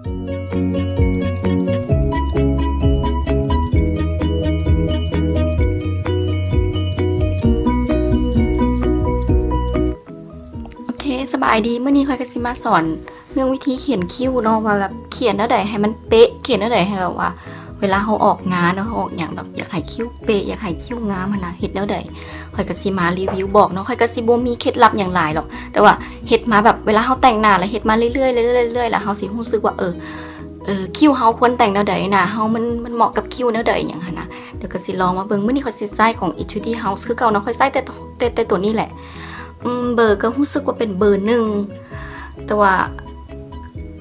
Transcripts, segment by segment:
ໂອເຄ ສະບາຍດີ ມື້ນີ້ຂ້ອຍກໍຊິມາສອນເລື່ອງວິທີຂຽນຄິ້ວເນາະ ວ່າແບບຂຽນແນວໃດໃຫ້ມັນເປະ ຂຽນແນວໃດໃຫ້ແບບວ່າ ເວລາເຮົາອອກງານ ເຮົາອອກຫຍັງ ແບບຢາກໃຫ້ຄິ້ວເປະ ຢາກໃຫ້ຄິ້ວງາມຫັ້ນນະ ເຮັດແນວໃດ ຂ້ອຍກໍຊິມາຣີວິວບອກເນາະ. ຂ້ອຍກໍຊິບໍ່ມີເຄັດລັບຫຍັງຫຼາຍດອກ ແຕ່ວ່າເຮັດມາແບບ ເວລາເຮົາແຕ່ງໜ້າແລ້ວ ເຮັດມາເລື້ອຍໆ ເລື້ອຍໆ ແລ້ວເຮົາຊິຮູ້ສຶກວ່າ ເອີ ເອີ ຄິ້ວເຮົາຄວນແຕ່ງແນວໃດ ໜ້າເຮົາມັນ ມັນເໝາະກັບຄິ້ວແນວໃດຫຍັງຫັ້ນນະ. ດຽວກໍຊິລອງມາເບິ່ງ ມື້ນີ້ຂ້ອຍຊິໃຊ້ຂອງ Etude House ຄືເກົ່າເນາະ ຂ້ອຍໃຊ້ແຕ່ ແຕ່ ແຕ່ໂຕນີ້ແຫຼະ. ອືມ ເບີກໍຮູ້ສຶກວ່າເປັນເບີໜຶ່ງ ແຕ່ວ່າ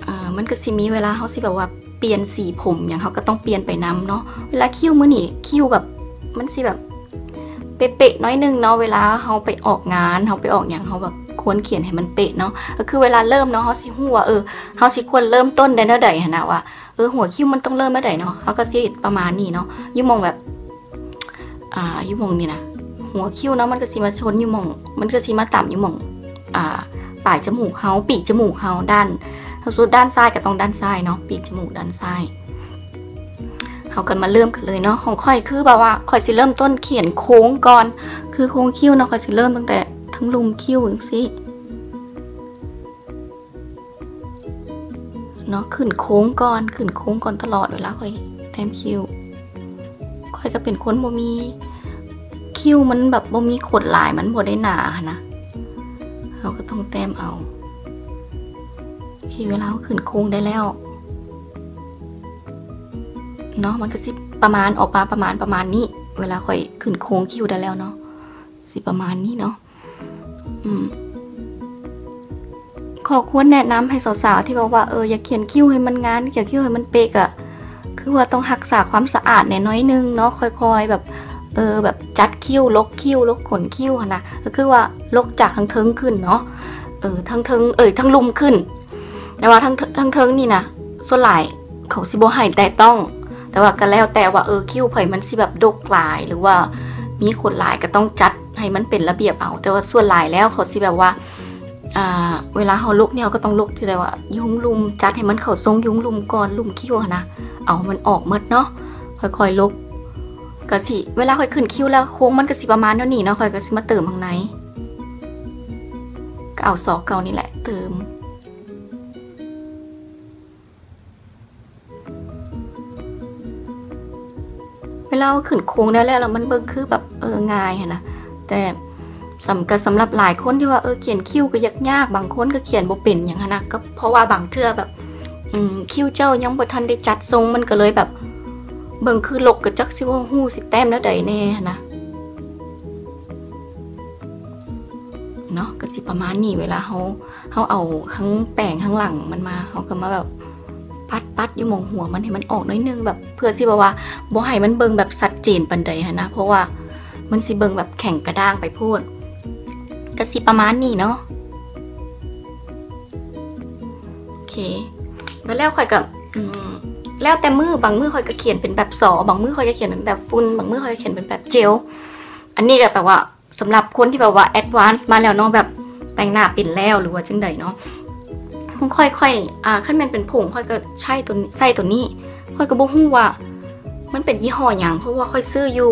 ເອີ ມັນກໍຊິມີເວລາເຮົາຊິແບບວ່າປ່ຽນສີຜົມຫຍັງ ເຮົາກໍຕ້ອງປ່ຽນໄປນຳເນາະ. ເວລາຄິ້ວມື້ນີ້ຄິ້ວແບບ ມັນຊິແບບເປະໆ ໜ້ອຍໜຶ່ງເນາະ ເວລາເຮົາໄປອອກງານ ເຮົາໄປອອກຫຍັງ ເຮົາແບບຄວນຂຽນໃຫ້ມັນເປະເນາະ. ກໍຄືເວລາເລີ່ມເນາະ ເຮົາຊິຮູ້ວ່າ ເອີ ເຮົາຊິຄວນເລີ່ມຕົ້ນໄດ້ແນວໃດຫັ້ນນະ ວ່າ ເອີ ຫົວຄິ້ວມັນຕ້ອງເລີ່ມແນວໃດເນາະ. ເຮົາກໍຊິເຮັດປະມານນີ້ເນາະ ຢູ່ໝ່ອງແບບ ອ່າ ຢູ່ໝ່ອງນີ້ນະ ຫົວຄິ້ວເນາະ ມັນກໍຊິມາຊົນຢູ່ໝ່ອງ ມັນກໍຊິມາຕຳຢູ່ໝ່ອງ ອ່າ ປາຍຈະມູກເຮົາ ປີກຈະມູກເຮົາ ດ້ານ ຖ້າສົມມຸດດ້ານຊ້າຍກໍຕ້ອງດ້ານຊ້າຍເນາະ ປີກຈະມູກດ້ານຊ້າຍ. ເຮົາກໍມາເລີ່ມກັນເລີຍເນາະ. ຂອງຂ້ອຍຄືແບບວ່າຂ້ອຍຊິເລີ່ມຕົ້ນຂຽນໂຄ້ງກ່ອນ ຄືໂຄ້ງຄິ້ວເນາະ ຂ້ອຍຊິເລີ່ມຕັ້ງແຕ່ທາງລຸ່ມຄິ້ວຈັ່ງຊີ້ ເນາະ ຂຶ້ນໂຄ້ງກ່ອນ ຂຶ້ນໂຄ້ງກ່ອນຕະຫຼອດເວລາຂ້ອຍແຕ້ມຄິ້ວ. ຂ້ອຍກໍເປັນຄົນບໍ່ມີ ຄິ້ວມັນແບບບໍ່ມີຂົນຫຼາຍ ມັນບໍ່ໄດ້ໜາຫັ້ນນະ ເຮົາກໍຕ້ອງແຕ້ມເອົາ. ໂອເຄ ເວລາເຮົາຂຶ້ນໂຄ້ງໄດ້ແລ້ວເນາະ ມັນກໍຊິປະມານ ອອກມາປະມານ ປະມານນີ້ ເວລາຂ້ອຍຂຶ້ນໂຄ້ງຄິ້ວໄດ້ແລ້ວເນາະ ຊິປະມານນີ້ເນາະ. ອືມ ຂໍຄວນແນະນຳໃຫ້ສາວໆ ທີ່ບອກວ່າ ເອີ ຢາກຂຽນຄິ້ວໃຫ້ມັນງາມ ຂຽນຄິ້ວໃຫ້ມັນເປະ ກໍຄືວ່າຕ້ອງຮັກສາຄວາມສະອາດແດ່ໜ້ອຍໜຶ່ງເນາະ ຄ່ອຍໆ ແບບ ເອີ ແບບຈັດຄິ້ວ ລົກຄິ້ວ ລົກຂົນຄິ້ວຫັ້ນນະ ກໍຄືວ່າລົກຈາກທາງເທິງຂຶ້ນເນາະ ເອີ ທາງເທິງ ເອີຍ ທາງລຸ່ມຂຶ້ນ. ແຕ່ວ່າທາງ ທາງເທິງນີ້ນະ ສ່ວນຫຼາຍເຂົາຊິບໍ່ໃຫ້ແຕະຕ້ອງ ແຕ່ວ່າກໍແລ້ວແຕ່ວ່າ ເອີ ຄິ້ວໃຜມັນຊິແບບດົກຫຼາຍ ຫຼືວ່າມີຂົນຫຼາຍ ກໍຕ້ອງຈັດໃຫ້ມັນເປັນລະບຽບເອົາ. ແຕ່ວ່າສ່ວນຫຼາຍແລ້ວເຂົາຊິແບບວ່າ ອ່າ ເວລາເຮົາລົກນີ້ ເຮົາກໍຕ້ອງລົກທີ່ແບບວ່າຢູ່ລຸ່ມ ຈັດໃຫ້ມັນເຂົ້າຊົງຢູ່ລຸ່ມກ່ອນ ລຸ່ມຄິ້ວຫັ້ນນະ ເອົາມັນອອກໝົດເນາະ ຄ່ອຍໆລົກ. ກໍຊິ ເວລາຂ້ອຍຂຶ້ນຄິ້ວແລ້ວ ໂຄ້ງມັນກໍຊິປະມານແນວນີ້ເນາະ ຂ້ອຍກໍຊິມາເຕີມຂ້າງໃນ ກໍເອົາຊອກເກົ່ານີ້ແຫຼະເຕີມ. ເວລາເຮົາຂຶ້ນໂຄ້ງໄດ້ແລ້ວ ແລ້ວມັນເບິ່ງຄືແບບ ເອີ ງ່າຍຫັ້ນນະ ແຕ່ສຳ ກໍສຳລັບຫຼາຍຄົນທີ່ວ່າ ເອີ ຂຽນຄິ້ວກໍຍາກໆ ບາງຄົນກໍຂຽນບໍ່ເປັນຫຍັງຫັ້ນນະ ກໍເພາະວ່າບາງເທື່ອແບບ ອືມ ຄິ້ວເຈົ້າຍັງບໍ່ທັນໄດ້ຈັດຊົງ ມັນກໍເລີຍແບບເບິ່ງຄືລົກ ກໍຈັກຊິເວົ້າຮູ້ຊິແຕ້ມແນວໃດແດ່ຫັ້ນນະ ເນາະ ກໍຊິປະມານນີ້ ເວລາເຮົາ ເຮົາເອົາຂ້າງແປງຂ້າງຫຼັງມັນມາ ເຮົາກໍມາແບບປັດ ປັດຢູ່ໝ່ອງຫົວມັນໃຫ້ມັນອອກໜ້ອຍໜຶ່ງ ແບບເພື່ອຊິແບບວ່າບໍ່ໃຫ້ມັນເບິ່ງແບບຊັດເຈນປານໃດຫັ້ນນະ ເພາະວ່າມັນຊິເບິ່ງແບບແຂງກະດ້າງໄປໂພດ ກໍຊິປະມານນີ້ເນາະ. ໂອເຄ ແລ້ວ ແລ້ວຂ້ອຍກໍ ອືມ ແລ້ວແຕ່ມື້ ບາງມື້ຂ້ອຍກໍຂຽນເປັນແບບສໍ ບາງມື້ຂ້ອຍກໍຂຽນເປັນແບບຝຸ່ນ ບາງມື້ຂ້ອຍກໍຂຽນເປັນແບບເຈວ ອັນນີ້ກໍແບບວ່າ ສຳລັບຄົນທີ່ແບບວ່າ advance ມາແລ້ວເນາະ ແບບແຕ່ງໜ້າເປັນແລ້ວ ຫຼືວ່າຈັ່ງໃດເນາະ ຂອງຂ້ອຍ ຂ້ອຍ ອ່າ ຄັນແມ່ນເປັນຜົງ ຂ້ອຍກໍໃຊ້ຕົວ ໃຊ້ຕົວນີ້ ຂ້ອຍກໍບໍ່ຮູ້ວ່າມັນເປັນຍີ່ຫໍ້ຫຍັງ ເພາະວ່າຂ້ອຍຊື້ຢູ່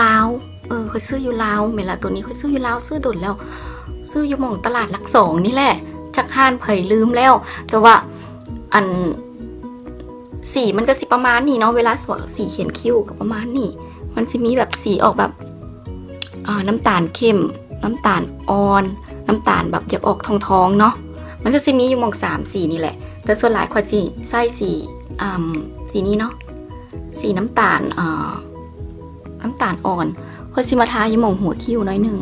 ລາວ ເອີ ຂ້ອຍຊື້ຢູ່ລາວແມ່ນລະ ຕົວນີ້ຂ້ອຍຊື້ຢູ່ລາວ ຊື້ດົນແລ້ວ ຊື້ຢູ່ໝ່ອງຕະຫຼາດຫຼັກສອງນີ້ແຫຼະ ຈັກຮ້ານໃຜລືມແລ້ວ ແຕ່ວ່າ ອັນ ສີມັນກໍຊິປະມານນີ້ເນາະ ເວລາສອນ ສີຂຽນຄິ້ວກໍປະມານນີ້ ມັນຊິມີແບບສີອອກແບບ ອ່າ ນ້ຳຕານເຂັ້ມ ນ້ຳຕານອ່ອນ ນ້ຳຕານແບບຢາກອອກທອງໆເນາະ ມັນກໍຊິມີຢູ່ໝ່ອງສາມສີນີ້ແຫຼະ ແຕ່ສ່ວນຫຼາຍຂ້ອຍຊິໃຊ້ສີ ອ່າ ສີນີ້ເນາະ ສີນ້ຳຕານ ອ່າ ນ້ຳຕານອ່ອນ ຂ້ອຍຊິມາທາຢູ່ໝ່ອງຫົວຄິ້ວໜ້ອຍໜຶ່ງ.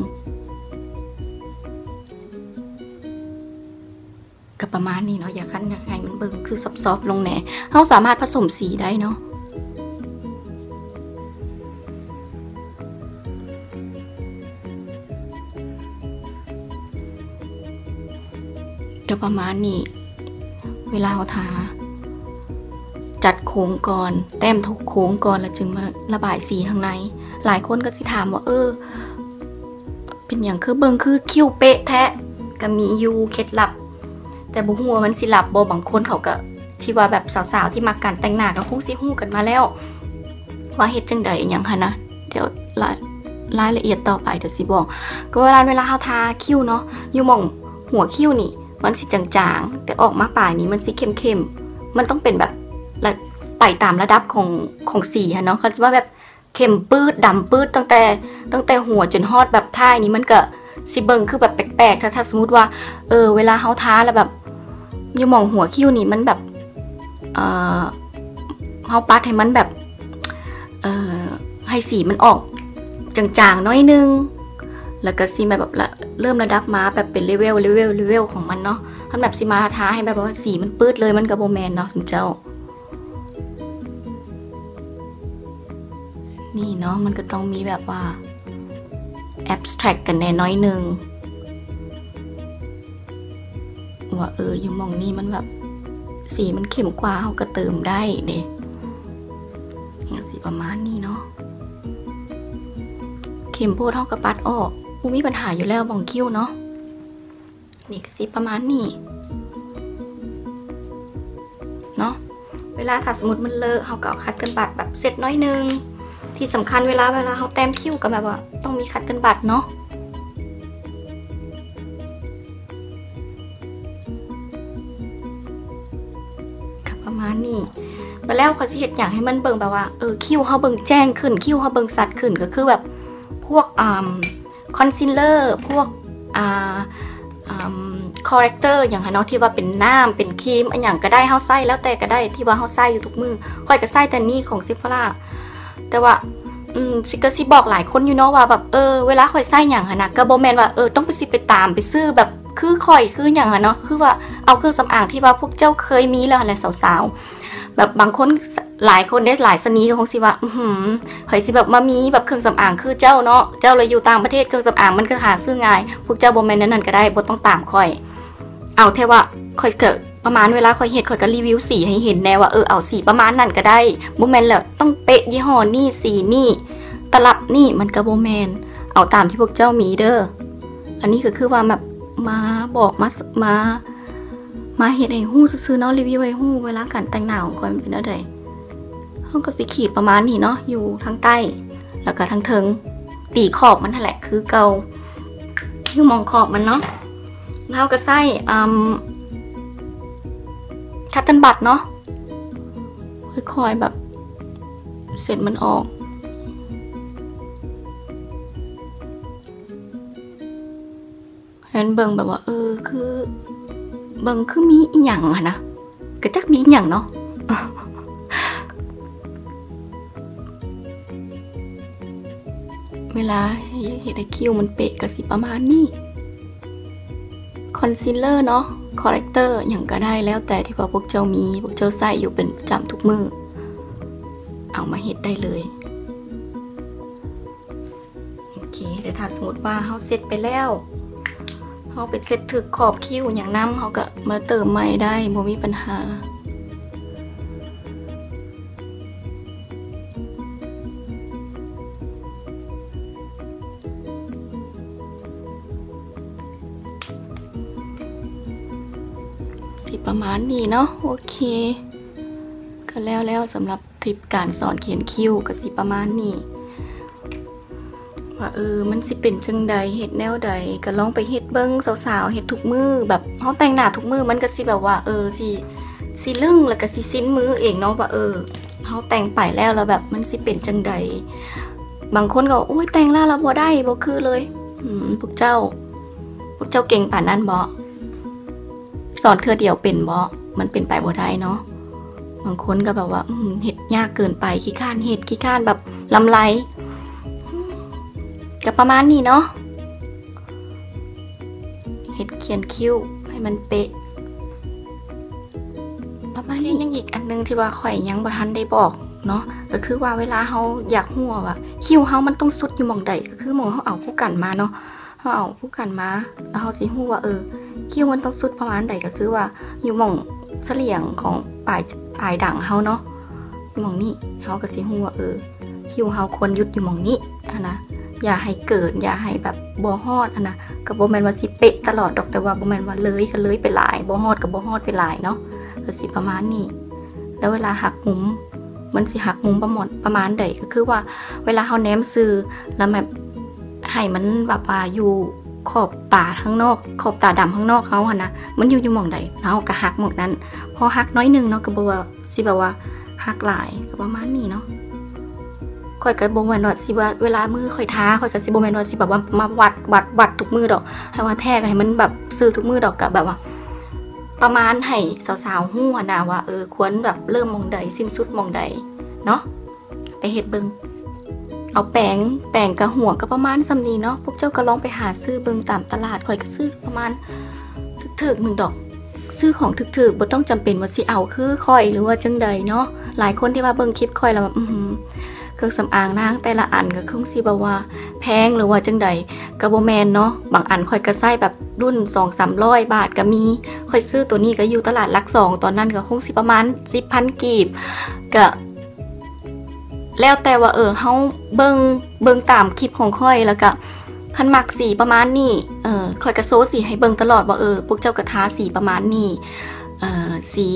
ກໍປະມານນີ້ເນາະ ຢາກ ຄັນຢາກໃຫ້ມັນເບິ່ງຄືຊອບໆລົງແດ່ ເຮົາສາມາດຜະສົມສີໄດ້ເນາະ ກໍປະມານນີ້ ເວລາເຮົາທາ ຈັດໂຄ້ງກ່ອນ ແຕ້ມທຸກໂຄ້ງກ່ອນ ແລ້ວຈຶ່ງມາລະບາຍສີຂ້າງໃນ ຫຼາຍຄົນກໍຊິຖາມວ່າ ເອີ ເປັນຫຍັງຄືເບິ່ງຄືຄິ້ວເປະແທ້ ກໍມີຢູ່ເຄັດລັບ ແຕ່ບໍ່ຮູ້ວ່າມັນຊິລັບບໍ່. ບາງຄົນເຂົາກໍ ທີ່ວ່າແບບສາວໆທີ່ມັກການແຕ່ງໜ້າກໍຄົງຊິຮູ້ກັນມາແລ້ວ ວ່າເຮັດຈັ່ງໃດອີ່ຫຍັງຫັ້ນນະ. ດຽວລາຍ ລາຍລະອຽດຕໍ່ໄປດຽວຊິບອກ. ກໍເວລາ ເວລາເຮົາທາຄິ້ວເນາະ ຢູ່ໝ່ອງຫົວຄິ້ວນີ້ມັນຊິຈາງໆ ແຕ່ອອກມາປາຍນີ້ມັນຊິເຂັ້ມໆ. ມັນຕ້ອງເປັນແບບ ລະ ໄປຕາມລະດັບຂອງ ຂອງສີຫັ້ນເນາະ. ຄັນຊິວ່າແບບເຂັ້ມປືດ ດຳປືດ ຕັ້ງແຕ່ ຕັ້ງແຕ່ຫົວຈົນຮອດແບບທ້າຍນີ້ ມັນກໍຊິເບິ່ງຄືແບບແປກໆ. ຖ້າ ຖ້າສົມມຸດວ່າ ເອີ ເວລາເຮົາທາແລ້ວແບບ ຢູ່ໝ່ອງຫົວຄິ້ວນີ້ມັນແບບ ເອີ ເຮົາປັດໃຫ້ມັນແບບ ເອີ ໃຫ້ສີມັນອອກຈາງໆໜ້ອຍໜຶ່ງ ແລ້ວກໍຊິແບບ ລະ ເລີ່ມລະດັບມາແບບເປັນເລເວວ ເລເວວ ເລເວວຂອງມັນເນາະ. ຄັນແບບຊິມາທາໃຫ້ແບບວ່າສີມັນປືດເລີຍ ມັນກໍບໍ່ແມ່ນເນາະທຸກເຈົ້າ. ນີ້ເນາະ ມັນກໍຕ້ອງມີແບບວ່າ ແອັບສະແທຣັກກັນແດ່ໜ້ອຍໜຶ່ງ ວ່າ ເອີ ຢູ່ໝ່ອງນີ້ມັນແບບ ສີມັນເຂັ້ມກວ່າ ເຮົາກໍເຕີມໄດ້ເດ້ ຈັ່ງຊີ້ປະມານນີ້ເນາະ. ເຂັ້ມໂພດ ເຮົາກໍປັດອອກ ບໍ່ມີບັນຫາຢູ່ແລ້ວ ໝ່ອງຄິ້ວເນາະ. ນີ້ກໍຊິປະມານນີ້ເນາະ. ເວລາຖ້າສົມມຸດມັນເລີະ ເຮົາກໍເອົາຄັດເກີນບັດແບບເຊັດໜ້ອຍໜຶ່ງ. ທີ່ສຳຄັນເວລາ ເວລາເຮົາແຕ້ມຄິ້ວກໍແບບວ່າຕ້ອງມີຄັດເກີນບັດເນາະ. ກໍປະມານນີ້. ແລ້ວຂ້ອຍຊິເຮັດຫຍັງໃຫ້ມັນເບິ່ງແບບວ່າ ເອີ ຄິ້ວເຮົາເບິ່ງແຈ້ງຂຶ້ນ ຄິ້ວເຮົາເບິ່ງຊັດຂຶ້ນ ກໍຄືແບບພວກ ອາ ຄອນຊີລເລີ ພວກ ອ່າ ອາ ຄໍເຣັກເຕີຫຍັງຫັ້ນເນາະ ທີ່ວ່າເປັນນ້ຳເປັນຄຣີມ ອີ່ຫຍັງກໍໄດ້ ເຮົາໃຊ້ແລ້ວແຕ່ກໍໄດ້ ທີ່ວ່າເຮົາໃຊ້ຢູ່ທຸກມື້. ຂ້ອຍກໍໃຊ້ແຕ່ນີ້ຂອງເຊໂຟລາ ແຕ່ວ່າ ອືມ ຊິ ກໍຊິບອກຫຼາຍຄົນຢູ່ເນາະວ່າແບບ ເອີ ເວລາຂ້ອຍໃຊ້ຫຍັງຫັ້ນນະ ກໍບໍ່ແມ່ນວ່າ ເອີ ຕ້ອງໄປ ຊິໄປຕາມໄປຊື້ແບບຄືຂ້ອຍຄືຫຍັງຫັ້ນເນາະ ຄືວ່າເອົາເຄື່ອງສຳອາງທີ່ວ່າພວກເຈົ້າເຄີຍມີແລ້ວຫັ້ນແຫຼະສາວໆ. ແບບບາງຄົນ ຫຼາຍຄົນເດ້ ຫຼາຍຊະນີກໍຄົງຊິວ່າ ອືຫື ໃຜຊິແບບມາມີແບບເຄື່ອງສຳອາງຄືເຈົ້າເນາະ ເຈົ້າລະຢູ່ຕ່າງປະເທດ ເຄື່ອງສຳອາງມັນກໍຫາຊື້ງ່າຍ. ພວກເຈົ້າບໍ່ແມ່ນແນວນັ້ນກໍໄດ້ ບໍ່ຕ້ອງຕາມຂ້ອຍ. ເອົາແຕ່ວ່າຂ້ອຍກໍປະມານ ເວລາຂ້ອຍເຮັດ ຂ້ອຍກໍຣີວິວສີໃຫ້ເຫັນແດ່ວ່າ ເອີ ເອົາສີປະມານນັ້ນກໍໄດ້ ບໍ່ແມ່ນແລ້ວຕ້ອງເປະຍີ່ຫໍ້ນີ້ ສີນີ້ ຕະລັບນີ້ ມັນກໍບໍ່ແມ່ນ. ເອົາຕາມທີ່ພວກເຈົ້າມີເດີ. ອັນນີ້ກໍຄືວ່າແບບມາບອກ ມາ ມາ ມາເຮັດໃຫ້ຮູ້ຊື່ໆເນາະ ຣີວິວໃຫ້ຮູ້ເວລາການແຕ່ງໜ້າຂອງຂ້ອຍມັນເປັນແນວໃດ. ເຮົາກໍຊິຂີດປະມານນີ້ເນາະ ຢູ່ທາງໃຕ້ ແລ້ວກໍທາງເທິງ ຕີຂອບມັນຫັ້ນແຫຼະຄືເກົ່າ ຢູ່ໝ່ອງຂອບມັນເນາະ. ແລ້ວເຮົາກໍໃຊ້ ອາ ຄັດເຕີນບັດເນາະ ຄ່ອຍໆແບບເຊັດມັນອອກ. ໃຫ້ມັນເບິ່ງແບບວ່າ ເອີ ຄື ເບິ່ງຄືມີອີ່ຫຍັງຫັ້ນນະ ກະຈັກມີອີ່ຫຍັງເນາະ. ເວລາຢາກເຮັດໃຫ້ຄິ້ວມັນເປະກະຊິປະມານນີ້. ຄອນຊີລເລີເນາະ ຄໍເຣັກເຕີ ຫຍັງກະໄດ້ ແລ້ວແຕ່ທີ່ວ່າພວກເຈົ້າມີ ພວກເຈົ້າໃຊ້ຢູ່ເປັນປະຈຳທຸກມື້ ເອົາມາເຮັດໄດ້ເລີຍ. ໂອເຄ ແຕ່ຖ້າສົມມຸດວ່າເຮົາເຊັດໄປແລ້ວ ເຮົາໄປເຊັດຖືກຂອບຄິ້ວຫຍັງນຳ ເຮົາກໍມາເຕີມໃໝ່ໄດ້ ບໍ່ມີບັນຫາ. ຊິປະມານນີ້ເນາະ. ໂອເຄ ກໍແລ້ວແລ້ວສຳລັບ ຄລິບການສອນຂຽນຄິ້ວກໍຊິປະມານນີ້ ວ່າ ເອີ ມັນຊິເປັນຈັ່ງໃດ ເຮັດແນວໃດ ກໍລອງໄປເຮັດເບິ່ງ. ສາວໆເຮັດທຸກມື້ ແບບເຮົາແຕ່ງໜ້າທຸກມື້ ມັນກໍຊິແບບວ່າ ເອີ ຊິ ຊິລຶ້ງ ແລ້ວກໍຊິຊິນມືເອງເນາະ ວ່າ ເອີ ເຮົາແຕ່ງໄປແລ້ວ ແລ້ວແບບມັນຊິເປັນຈັ່ງໃດ. ບາງຄົນກໍວ່າ ໂອ້ຍ ແຕ່ງແລ້ວ ແລ້ວບໍ່ໄດ້ ບໍ່ຄືເລີຍ. ອືມ ພວກເຈົ້າ ພວກເຈົ້າເກັ່ງປານນັ້ນບໍ? ສອນເທື່ອດຽວເປັນບໍ? ມັນເປັນໄປບໍ່ໄດ້ເນາະ. ບາງຄົນກໍແບບວ່າ ອືມ ເຮັດຍາກເກີນໄປ ຂີ້ຄ້ານເຮັດ ຂີ້ຄ້ານແບບລຳໄລ. ກໍປະມານນີ້ເນາະ ເຮັດຂຽນຄິ້ວໃຫ້ມັນເປະ ປະມານນີ້. ຍັງອີກອັນໜຶ່ງທີ່ວ່າຂ້ອຍຍັງບໍ່ທັນໄດ້ບອກເນາະ ກໍຄືວ່າເວລາເຮົາຢາກຮູ້ວ່າຄິ້ວເຮົາມັນຕ້ອງສຸດຢູ່ໝ່ອງໃດ ກໍຄືໝ່ອງເຮົາເອົາຜູ້ກັນມາເນາະ. ເຮົາເອົາຜູ້ກັນມາ ແລ້ວເຮົາຊິຮູ້ວ່າ ເອີ ຄິ້ວມັນຕ້ອງສຸດປະມານໃດ ກໍຄືວ່າຢູ່ໝ່ອງສະຫຼຽງຂອງປາຍ ປາຍດັງເຮົາເນາະ ໝ່ອງນີ້ ເຮົາກໍຊິຮູ້ວ່າ ເອີ ຄິ້ວເຮົາຄວນຢຸດຢູ່ໝ່ອງນີ້ຫັ້ນນະ ຢ່າໃຫ້ເກີນ ຢ່າໃຫ້ແບບບໍ່ຮອດຫັ້ນນະ. ກ ກໍບໍ່ແມ່ນວ່າຊິເປະຕະຫຼອດດອກ ແຕ່ວ່າບໍ່ແມ່ນວ່າເລີຍກໍເລີຍໄປຫຼາຍ ບໍ່ຮອດກໍບໍ່ຮອດໄປຫຼາຍເນາະ ກໍຊິປະມານນີ້. ແລ້ວເວລາຫັກມຸມ ມັນຊິຫັກມຸມປະມານ ປະມານໃດ ກໍຄືວ່າເວລາເຮົາແນມຊື່ ແລ້ວແບບໃຫ້ມັນແບບວ່າຢູ່ຂອບຕາທາງນອກ ຂອບຕາດຳທາງນອກເຮົາຫັ້ນນະ ມັນຢູ່ ຢູ່ໝ່ອງໃດ ເຮົາກໍຫັກໝ່ອງນັ້ນ. ພໍຫັກໜ້ອຍໜຶ່ງເນາະ ກໍບໍ່ວ່າ ຊິແບບວ່າຫັກຫຼາຍ ກໍປະມານນີ້ເນາະ. ຂ້ອຍກໍບໍ່ແມ່ນວ່າຊິວ່າ ເວລາມື້ຂ້ອຍທາ ຂ້ອຍກໍຊິບໍ່ແມ່ນວ່າຊິແບບວ່າມາວັດ ວັດ ວັດທຸກມື້ດອກ ໃຫ້ວ່າແທກໃຫ້ມັນແບບຊື່ທຸກມື້ດອກ ກໍແບບວ່າປະມານໃຫ້ສາວໆຮູ້ຫັ້ນນະວ່າ ເອີ ຄວນແບບເລີ່ມໝ່ອງໃດ ສິ້ນສຸດໝ່ອງໃດເນາະ ໄປເຮັດເບິ່ງ. ເອົາແປງ ແປງກະຫົວກໍປະມານສ່ຳນີ້ເນາະ ພວກເຈົ້າກໍລອງໄປຫາຊື້ເບິ່ງຕາມຕະຫຼາດ ຂ້ອຍກໍຊື້ປະມານ ຖືກໆໜຶ່ງດອກ ຊື້ຂອງຖືກໆ ບໍ່ຕ້ອງຈຳເປັນວ່າຊິເອົາຄືຂ້ອຍ ຫຼືວ່າຈັ່ງໃດເນາະ. ຫຼາຍຄົນທີ່ວ່າເບິ່ງຄລິບຂ້ອຍແລ້ວແບບ ອື ເຄື່ອງສຳອາງນາງແຕ່ລະອັນກໍຄົງຊິແບບວ່າແພງ ຫຼືວ່າຈັ່ງໃດ ກໍບໍ່ແມ່ນເນາະ. ບາງອັນຂ້ອຍກໍໃຊ້ແບບລຸ້ນສອງສາມຮ້ອຍບາດກໍມີ. ຂ້ອຍຊື້ໂຕນີ້ກໍຢູ່ຕະຫຼາດຫຼັກສອງ ຕອນນັ້ນກໍຄົງຊິປະມານສິບພັນກີບ ກໍ ແລ້ວແຕ່ວ່າ ເອີ ເຮົາເບິ່ງ ເບິ່ງຕາມຄລິບຂອງຂ້ອຍ ແລ້ວກະຄັນມັກສີປະມານນີ້ ເອີ ຂ້ອຍກະໂຊສີໃຫ້ເບິ່ງຕະຫຼອດວ່າ ເອີ ພວກເຈົ້າກະທາສີປະມານນີ້ ເອີ ສີ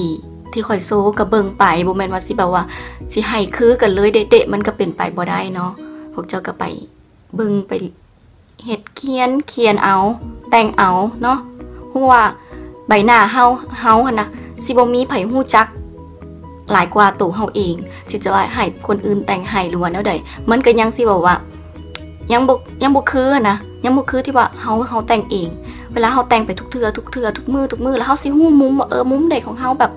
ທີ່ຂ້ອຍໂຊກະເບິ່ງໄປ ບໍ່ແມ່ນວ່າຊິແບບວ່າຊິໃຫ້ຄືກັນເລີຍເດະໆ ມັນກະເປັນໄປບໍ່ໄດ້ເນາະ. ພວກເຈົ້າກະໄປເບິ່ງໄປ ເຮັດຂຽນ ຂຽນເອົາ ແຕ່ງເອົາເນາະ ເພາະວ່າໃບໜ້າເຮົາ ເຮົາຫັ້ນນະ ຊິບໍ່ມີໃຜຮູ້ຈັກຫຼາຍກວ່າໂຕເຮົາເອງ ຊິຈະວ່າໃຫ້ຄົນອື່ນແຕ່ງໃຫ້ ຫຼືວ່າແນວໃດ ມັນກໍຍັງຊິແບບວ່າ ຍັງບໍ່ ຍັງບໍ່ຄືຫັ້ນນະ ຍັງບໍ່ຄືທີ່ວ່າເຮົາ ເຮົາແຕ່ງເອງ. ເວລາເຮົາແຕ່ງໄປທຸກເທື່ອ ທຸກເທື່ອ ທຸກມື້ ທຸກມື້ ແລ້ວເຮົາຊິຮູ້ມຸມວ່າ ເອີ ມຸມໃດຂອງເຮົາແບບ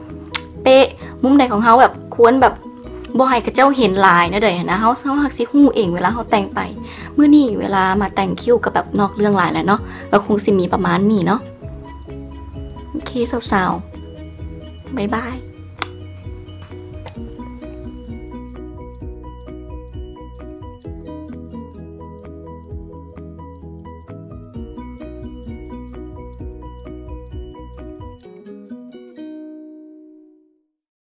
ເປະ ມຸມໃດຂອງເຮົາແບບຄວນແບບ ບໍ່ໃຫ້ເຂົາເຈົ້າເຫັນຫຼາຍແນວໃດຫັ້ນນະ ເຮົາ ເຮົາຮັກຊິຮູ້ເອງເວລາເຮົາແຕ່ງໄປ. ມື້ນີ້ເວລາມາແຕ່ງຄິ້ວກໍແບບນອກເລື່ອງຫຼາຍແລ້ວເນາະ ກໍຄົງຊິມີປະມານນີ້ເນາະ. ໂອເຄ ສາວໆ ບາຍບາຍ.